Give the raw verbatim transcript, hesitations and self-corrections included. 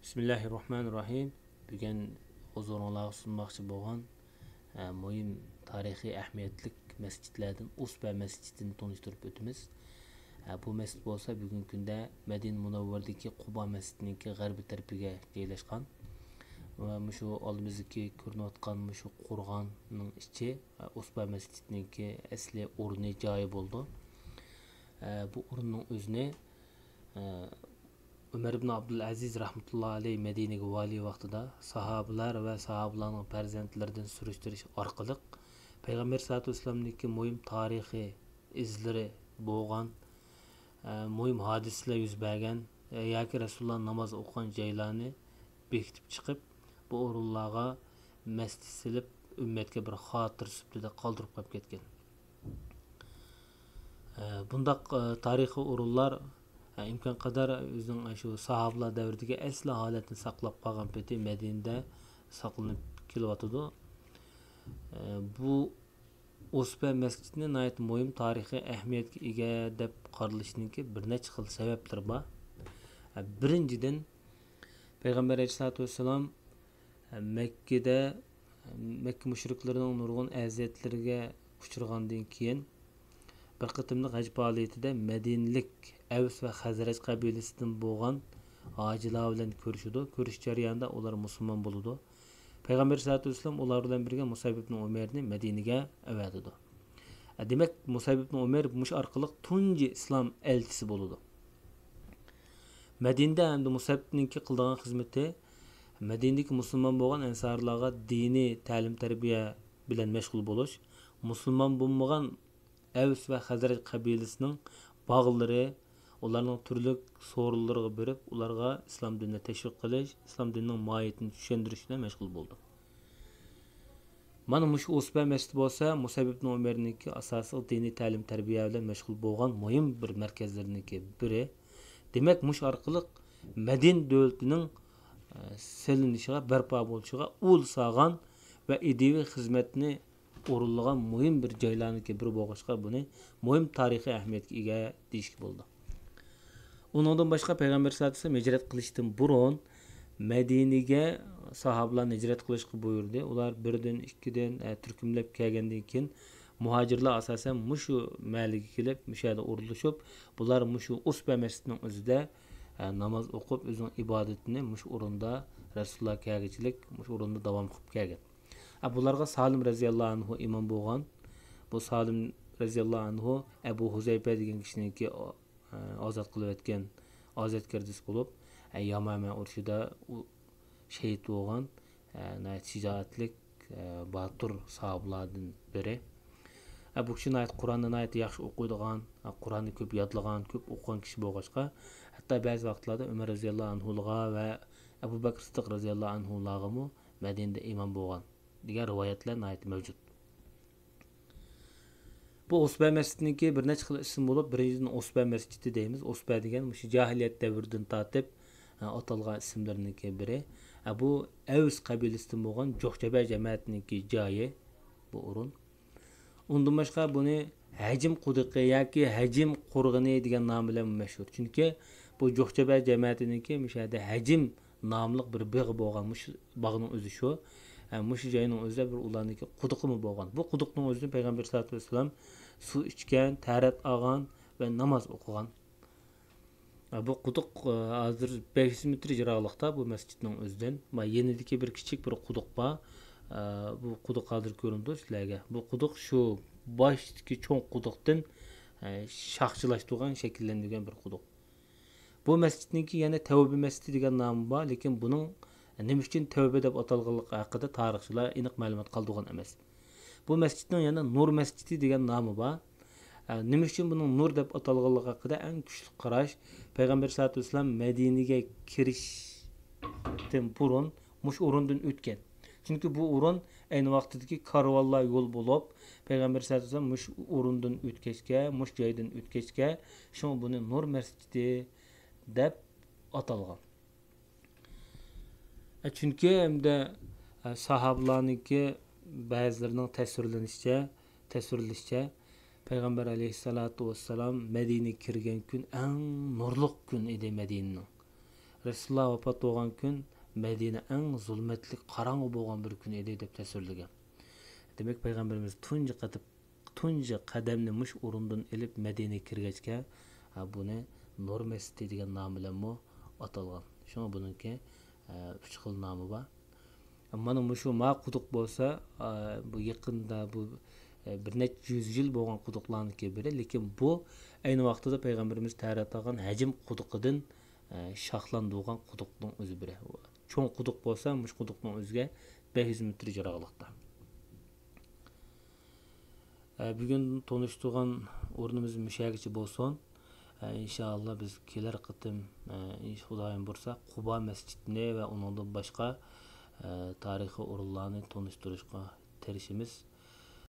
بىسمىللاھىررەھمانىررەھىم. بۈگۈن ھۇزۇرۇڭلارغا سۇنماقچى بولغان، ئە، مۇھىم تارىخىي ئەھمىيەتلىك مەسچىتلەردىن ئۇسبە مەسچىتىنى تونۇشتۇرۇپ ئۆتىمىز. ئە، بۇ مەسچىت بولسا بۈگۈنكى كۈندە مەدىنە مۇنەۋۋەردىكى قۇبا مەسچىتىنىڭكى غەربىي تەرىپىگە جايلاشقان. ۋە مۇشۇ ئالدىمىزدىكى كۆرۈنۈۋاتقان مۇشۇ قورغاننىڭ ئىچى، ئە، ئۇسبە مەسچىتىنىڭكى ئەسلى ئورنى، جايى بولىدۇ. ئە، بۇ ئورۇننىڭ ئۆزىنى، ئە، ئۆمەر ئىبن ئابدۇلئەزىز رەھمەتۇللا ئەلەيھ مەدىنىگە ۋالىي ۋاقتىدا ساھابىلەر ۋە ساھابىلارنىڭ پەرزەنتلىرىدىن سۈرۈشتۈرۈش ئارقىلىق پەيغەمبەر سەللەللاھۇ ئەلەيھى ۋەسەللەمنىڭكى مۇھىم تارىخىي ئىزلىرى بولغان، ئە، مۇھىم ھادىسىلەر يۈز بەرگەن، ئە، ياكى رەسۇلۇللا ناماز ئوقۇغان جايلارنى بېكىتىپ چىقىپ، بۇ ئورۇنلارغا مەسچىت سېلىپ، ئۈممەتكە بىر خاتىرە سۈپىتىدە قالدۇرۇپ قويۇپ كەتكەن. ئە، بۇنداق، ئە، تارىخىي ئورۇنلار، ئە، ئىمكانقەدەر ئۆزىنىڭ شۇ ساھابىلار دەۋرىدىكى ئەسلى ھالەتنى ساقلاپ قالغان پېتى مەدىنىدە ساقلىنىپ كېلىۋاتىدۇ. ئە، بۇ ئۇسبە مەسچىتىنى ناھايىتى مۇھىم تارىخىي ئەھمىيەتكە ئىگە دەپ قارىلىشىنىڭكى بىر نەچچە خىل سەۋەبلىرى بار. ئە، بىرىنچىدىن، پەيغەمبەر ئەلەيھىسسالاتۇ ۋەسسالام مەككىدە، مەككە مۇشرىكلىرىنىڭ نۇرغۇن ئەزىيەتلىرىگە ئۇچرىغاندىن كېيىن، بىر قېتىملىق ھەج پائالىيىتىدە مەدىنىلىك ئەۋس ۋە خەزرەج قەبىلىسىدىن بولغان ھاجىلار بىلەن كۆرۈشىدۇ. كۆرۈش جەريانىدا ئۇلار مۇسۇلمان بولىدۇ. پەيغەمبەر سەللەللاھۇ ئەلەيھى ۋەسەللەم ئۇلار بىلەن بىرگە مۇسئەب ئىبن ئۇمەيرنى مەدىنىگە ئەۋەتىدۇ. دېمەك، مۇسئەب ئىبن ئۇمەير مۇشۇ ئارقىلىق تۇنجى ئىسلام ئەلچىسى بولىدۇ. مەدىنىدە ھەمدە مۇسئەبنىڭكى قىلىدىغان خىزمىتى مەدىنىدىكى مۇسۇلمان بولغان ئەنسارلارغا دىنىي تەلىم-تەربىيە بىلەن مەشغۇل بولۇش، مۇسۇلمان بولمىغان ئەۋس ۋە خەزرەج قەبىلىسىنىڭ باغلىرى، ئۇلارنىڭ تۈرلۈك سورۇنلىرىغا بېرىپ، ئۇلارغا ئىسلام دىنىنى تەشۋىق قىلىش، ئىسلام دىنىنىڭ ماھىيىتىنى چۈشەندۈرۈش بىلەن مەشغۇل بولىدۇ. مانا مۇشۇ ئۇسبە مەسچىتى بولسا مۇسئەب ئىبن ئۇمەيرنىڭكى ئاساسلىق دىنىي تەلىم-تەربىيە بىلەن مەشغۇل بولغان مۇھىم بىر مەركەزلىرىنىڭكى بىرى. دېمەك، مۇشۇ ئارقىلىق مەدىنە دۆلىتىنىڭ، ئە، سېلىنىشىغا، بەرپا بولۇشىغا ئۇل سالغان ۋە ئىدىيىۋى خىزمەتنى ئورۇنلىغان مۇھىم بىر جايلارنىڭكى بىرى بولغاچقا، بۇنى مۇھىم تارىخىي ئەھمىيەتكە ئىگە دېيىشكە بولىدۇ. ئۇنىڭدىن باشقا، پەيغەمبەر سەللەللاھۇ ئەلەيھى ۋەسەللەم ھىجرەت قىلىشتىن بۇرۇن مەدىنىگە ساھابىلارنى ھىجرەت قىلىشقا بۇيرۇدى. ئۇلار بىردىن، ئىككىدىن، ئە، تۈركۈملەپ كەلگەندىن كېيىن، مۇھاجىرلار ئاساسەن مۇشۇ مەھەللىگە كېلىپ، مۇشۇ يەردە ئورۇنلىشىپ، بۇلار مۇشۇ ئۇسبە مەسچىتىنىڭ ئۆزىدە، ئە، ناماز ئوقۇپ، ئۆزىنىڭ ئىبادىتىنى مۇشۇ ئورۇندا رەسۇلۇللا كەلگۈچىلىك مۇشۇ ئورۇندا داۋام قىلىپ كەلگەن. ئە، بۇلارغا سالىم رەزىياللاھۇ ئەنھۇ ئىمام بولغان. بۇ سالىم رەزىياللاھۇ ئەنھۇ ئەبۇ ھۇزەيپە دېگەن كىشىنىڭكى، ئازاد قىلىۋەتكەن ئازادگەردىسى بولۇپ، يامامە ئۇرۇشىدا ئۇ شېھىت بولغان، ناھايىتى شىجائەتلىك، باتۇر ساھابىلاردىن بىرى. بۇ كىشى ناھايىتى قۇرئاننى ناھايىتى ياخشى ئوقۇيدىغان، قۇرئاننى كۆپ يادلىغان، كۆپ ئوقۇغان كىشى بولغاچقا، ھەتتا بەزى ۋاقىتلاردا ئۆمەر رەزىياللاھۇ ئەنھۇلارغا ۋە ئەبۇ بەكرى سىددىق رەزىياللاھۇ ئەنھۇلارغىمۇ مەدىنىدە ئىمام بولغان دېگەن رىۋايەتلەر ناھايىتى مەۋجۇت. بۇ ئۇسبە مەسچىتىنىڭكى بىر نەچچە خىل ئىسمى بولۇپ، بىرىنچىدىن ئۇسبە مەسچىتى دەيمىز. ئۇسبە دېگەن مۇشۇ جاھىلىيەت دەۋرىدىن تارتىپ، ئە، ئاتالغان ئىسىملىرىنىڭكى بىرى. ئە، بۇ ئەۋس قەبىلىسىدىن بولغان جوخجەبە جەمەتىنىڭكى جايى بۇ ئورۇن. ئۇندىن باشقا بۇنى ھەجىم قۇدۇقى ياكى ھەجىم قورغىنى دېگەن نام بىلەن مەشھۇر. چۈنكى بۇ جوخجەبە جەمەتىنىڭكى مۇشۇ يەردە ھەجىم ناملىق بىر بېغى بولغان، مۇشۇ باغنىڭ ئۆزى شۇ. ئە، مۇشۇ جاينىڭ ئۆزىدە بىر ئۇلارنىڭكى قۇدۇقىمۇ بولغان. بۇ قۇدۇقنىڭ ئۆزىدىن پەيغەمبەر سەللەللاھۇ ئەلەيھى ۋەسەللەم سۇ ئىچكەن، تەھارەت ئالغان ۋە ناماز ئوقۇغان. ئە، بۇ قۇدۇق، ئە، ھازىر بەش يۈز مېتىر يىراقلىقتا بۇ مەسچىتنىڭ ئۆزىدىن. ما يېنىدىكى بىر كىچىك بىر قۇدۇق بار. ئە، بۇ قۇدۇق ھازىر كۆرۈنىدۇ سىلەرگە. بۇ قۇدۇق شۇ باشتىكى چوڭ قۇدۇقتىن، ئە، شاخچىلاش تۇرغان، شەكىللەندۈرگەن بىر قۇدۇق. بۇ مەسچىتنىڭكى يەنە تەۋبە مەسچىتى دېگەن نامى بار، لېكىن بۇنىڭ نېمە ئۈچۈن تەۋبە دەپ ئاتالغانلىقى ھەققىدە تارىخچىلار ئېنىق مەلۇمات قالدۇرغان ئەمەس. بۇ مەسچىتنىڭ يەنە نۇر مەسچىتى دېگەن نامى بار. ئە، نېمە ئۈچۈن بۇنىڭ نۇر دەپ ئاتالغانلىقى ھەققىدە ئەڭ كۈچلۈك قاراش، پەيغەمبەر سەللەللاھۇ ئەلەيھى ۋەسەللەم مەدىنىگە كىرىشتىن بۇرۇن مۇشۇ ئورۇندىن ئۆتكەن. چۈنكى بۇ ئورۇن ئەينى ۋاقتىدىكى كارۋانلار يول بولۇپ، پەيغەمبەر سەللەللاھۇ ئەلەيھى ۋەسەللەم مۇشۇ ئورۇندىن ئۆتكەچكە، مۇشۇ جايدىن ئۆتكەچكە، شۇڭا بۇنى نۇر مەسچىتى دەپ ئاتالغان. ئە، چۈنكى ھەمدە، ئە، ساھابىلارنىڭكى بەزىلىرىنىڭ تەسۋىرلىنىشىچە، تەسۋىرلىشىچە، پەيغەمبەر ئەلەيھىسسالاتۇ ۋەسسالام مەدىنىگە كىرگەن كۈن ئەڭ نۇرلۇق كۈن ئىدى مەدىنىنىڭ. رەسۇلۇللا ۋاپات بولغان كۈن مەدىنە ئەڭ زۇلمەتلىك، قاراڭغۇ بولغان بىر كۈن ئىدى دەپ تەسۋىرلىگەن. دېمەك، پەيغەمبىرىمىز تۇنجى قېتىپ، تۇنجى قەدەمنى مۇشۇ ئورۇندىن ئېلىپ مەدىنىگە كىرگەچكە، ھە، بۇنى نۇر مەسچىتى دېگەن نام بىلەنمۇ ئاتالغان. شۇڭا بۇنىڭكى، ھە، ئۈچ خىل نامى بار. مانا مۇشۇ ما قۇدۇق بولسا، ئا، بۇ يېقىندا بۇ، ئە، بىر نەچچە يۈز يىل بولغان قۇدۇقلارنىڭكى بىرى، لېكىن بۇ ئەينى ۋاقتىدا پەيغەمبىرىمىز تەرەت قىلغان ھەجىم قۇدۇقىدىن، ئە، شاخلان بولغان قۇدۇقنىڭ ئۆزى بىرى. چوڭ قۇدۇق بولسا، مۇشۇ قۇدۇقنىڭ ئۆزىگە بەش يۈز مېتىر يىراقلىقتا. ئە، بۈگۈن تونۇشتۇرغان ئورنىمىز مۇشەگىچە بولسۇن. ئە، ئىنشائاللا بىز كېلەر قېتىم، ئە، ئىنش-، خۇدايىم بۇيرۇسا، قۇبا مەسچىتىنى ۋە ئۇنىڭدىن باشقا، ئە، تارىخىي ئورۇنلارنى تونۇشتۇرۇشقا تىرىشىمىز.